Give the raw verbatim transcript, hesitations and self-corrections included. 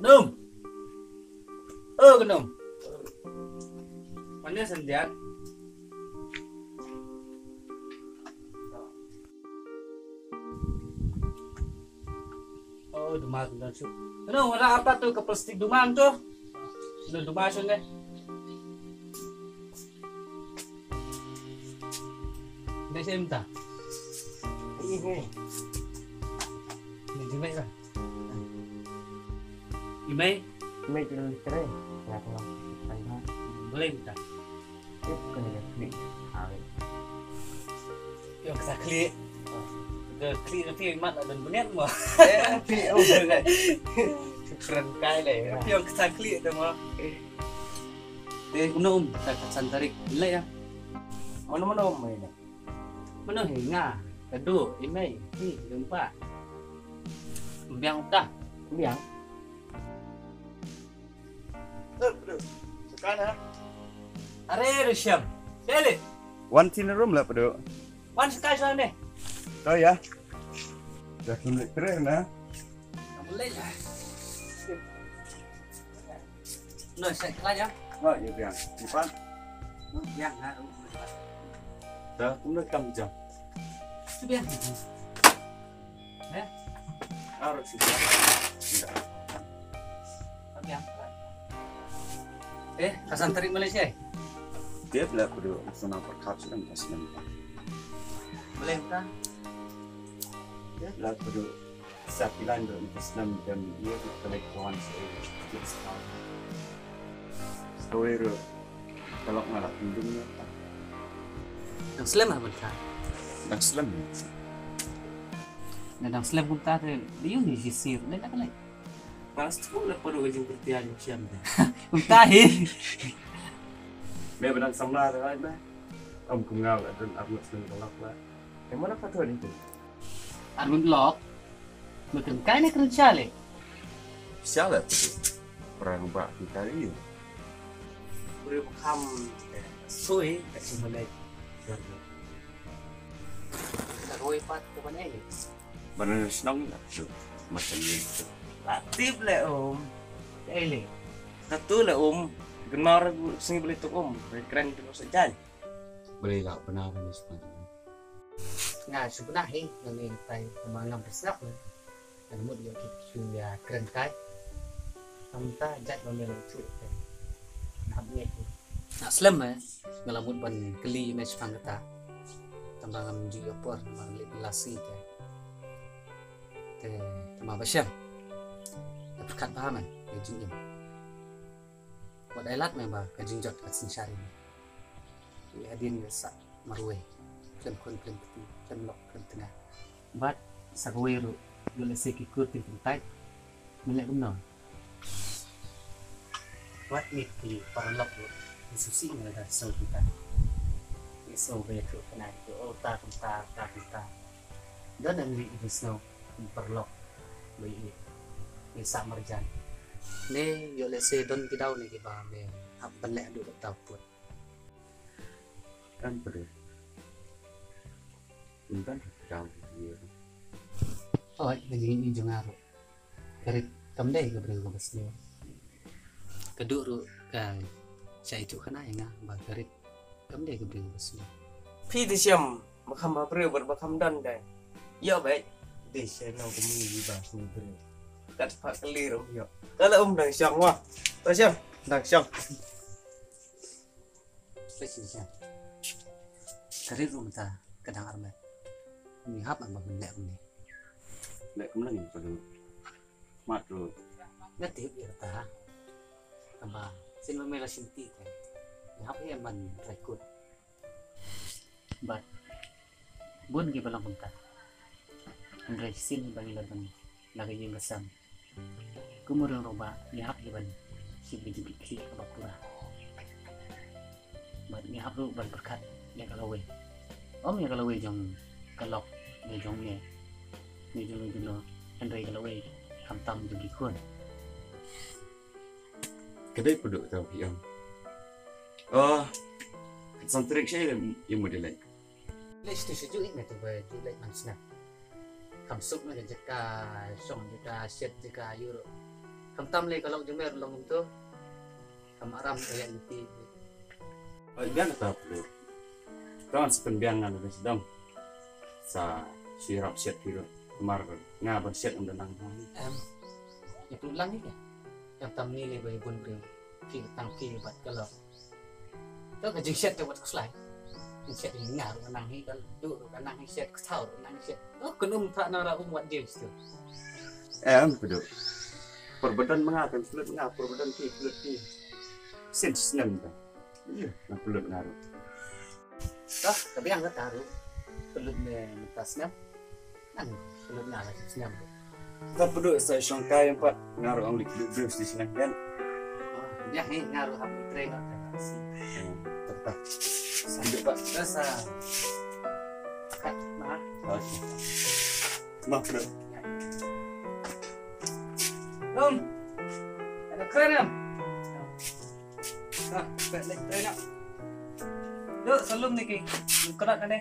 Num. Oh, Num. Mana sendirian? Oh, duma tu dah su. Num, ada apa tu ke plastik duma tu? Num, duma su ni. Dah saya minta. Ini, ini. Ini jelek lah. Imei? Imei tu literate. Nga tengah tengah. Boleh minta. Tip kena klik. Hai. Yang kita klik. Kita klik tapi mat dan buniat mo. Eh, tapi oh, boleh. Keren kai le. Yang kita klik tu mo. Eh, kumno um, kita kasan tarik. Boleh ya. Mana-mana um ini. Mano hi nga? Kadu, Imei, hi, jumpa. Biang ta. Biang. Sekan ha. Are Rishyam. Dele. Wan tin room la pdu. Wan sekai sa ne. To ya. Dah kena keren ha. Boleh lah. No, saya kelas ya. Oh, ya biang. Empat. Biang ha. Dah, kumno kam jam. Tu biang. Eh? Harus sih. Enggak. Biang. Eh, kasan tarik Malaysia. Dia bila aku duduk senang perkap sedang dah senang. Boleh kan? Dia bila aku duduk Sa ki lan ruh ngi snem dem ïa ki khlek kawan sa ïa ki skau. Skau ïa ruh ka lok nga la pynjum ïa ta. Dang slem ha mynta. Dang slem. Na dang slem kumta te ïa u ni shisir ne ka khlek. Nga stu la padu ka jingkyrtian ïa u shem te. Kumta hi. Me ba dang samla te ai ba. Om kum nga la dun arngut slem ka lok la. Em mana ka tu ni tu. Arngut lok. Mekeng kai ne kren shale. Shale tu. Perang ba kita ni. Beri bekam. Sui kat si melek. Tak koi pat ke mana ni. Mana senang ni lah tu. Macam ni tu. Latip le um. Ele. Satu le um. Genar sengi beli tu um. Keren tu saja. Beli lah benar ni sepanjang. Nga shu pynah hi nga ngi tai ma ngam pynslap ne. Nga mut ïa ki shu ïa kren kai. Kam ta jait ma me lyntu te. Nga hap ngi. Nga slem eh. Nga la mut ban kylli ïa me shaphang kata. Tang ba ngam ju ïoh por namar leit lasi te. Te tang ba shem. Te pyrkhat bha me ïa jingim. Wat ai lad me ba ka jingjot ka synshar ïa me. Ïa hadien ïa sah marwei. Khlem khun khlem kti, khlem lok khlem tnga. Bad sa kawei ruh, ïoh lehse ki kur teng teng tait. Men leh kumno? Wat ngi ki paralok ruh, ngi sngewsih ngi la da sngew kumta. Ngi sngew ba ïathuh kane ïathuh, oh ta kumta, ta kumta. Don em ngi ki sngew kum paralok. Ba ïeit. Ngi sah marjan. Ne ïoh lehse don ki daw ne kiba me hap ban leh haduh katta pud. Kan pyrshah. Ynda ka daw ïa. Hooid, ka jingïeit jong nga ruh. Ka rit kam dei ka briew kaba sniew. Ka duh ruh ka shah ïathuh khana ïa nga ba ka rit kam dei ka briew kaba sniew. Phi te shem ba kham ba briew bad ba kham don dei. Ïoh beit. Dei sha nong kumne ba sniew briew. Kat pha kali ruh ïoh. Ka la um dang shong wa. Ta shem dang shong. Ka rit ruh mynta ka dang armet. Ngi hap ban leh kumne. Leh kumne ngi padu. Mat ruh. Nga tip ïa kata. Tang ba sien ba me la shim ti te. Ngi hap ïa man trai kut. Bad bun kiba long kumta. Hynrei shisien ba ngi la don la ka ïing ka sem. Kum u ring ruh ba ngi hap ïa ban shim ka jingkitkhlieh kaba pura. Bad ngi hap ruh ban pyrkhat ïa ka lawei. Ym ïa ka lawei jong ka lok ne jong me ne jong me jong no, hynrei ka lawei khamtam jong ki khun. Ka dei padu kata phi ong. Oh, ka san tarik sha ïa mut ïa leit. Leit sha tu sha juh ïa me tu ba juh leit man snem. Kam suk me ka jaka shong jaka shet jaka ïuh ruh. Khamtam lei ka lok jong me ruh long kumto. Ka maram ka ïaid lynti. Oi, biang kata Pduk. Tang sa pynbiang nga lada sdang. Sa shu ïarap shet phi ruh. Namar nga ban shet ym da nang. Em, ïa pynlut lang ïa ka. Khamtam ni lei ba ïa bun briew. Phi tang phi bad ka lok. To ka jingshet te wat khuslai. Jingshet hi nga ruh ka nang hi, ka Duh ruh ka nang hi shet, ka Thaw ruh ka nang hi shet. To ka num tha nang ra um wat jingshet. Em, Pduk. Pyrbadan ma nga kan pynlut nga, pyrbadan phi pynlut phi. Sien snem ta. Ïa, nang pynlut nga ruh. To, ka biang kata ruh. Pynlut me mynta snem. Nang pynlut nga la snem. Ka Pduk sa shong kai em pat nga ruh ong lik duk duk sdang snem kan. Oh, biang hi nga ruh hap trei noh ka si. Hmm, tak tak. Sambil pat. Dah sa. Kat ma. Okay. Ma Pduk. Lum. Ada keren em. Ah, pat lek trei noh. Duk, sa lum ni ki. Kena kane.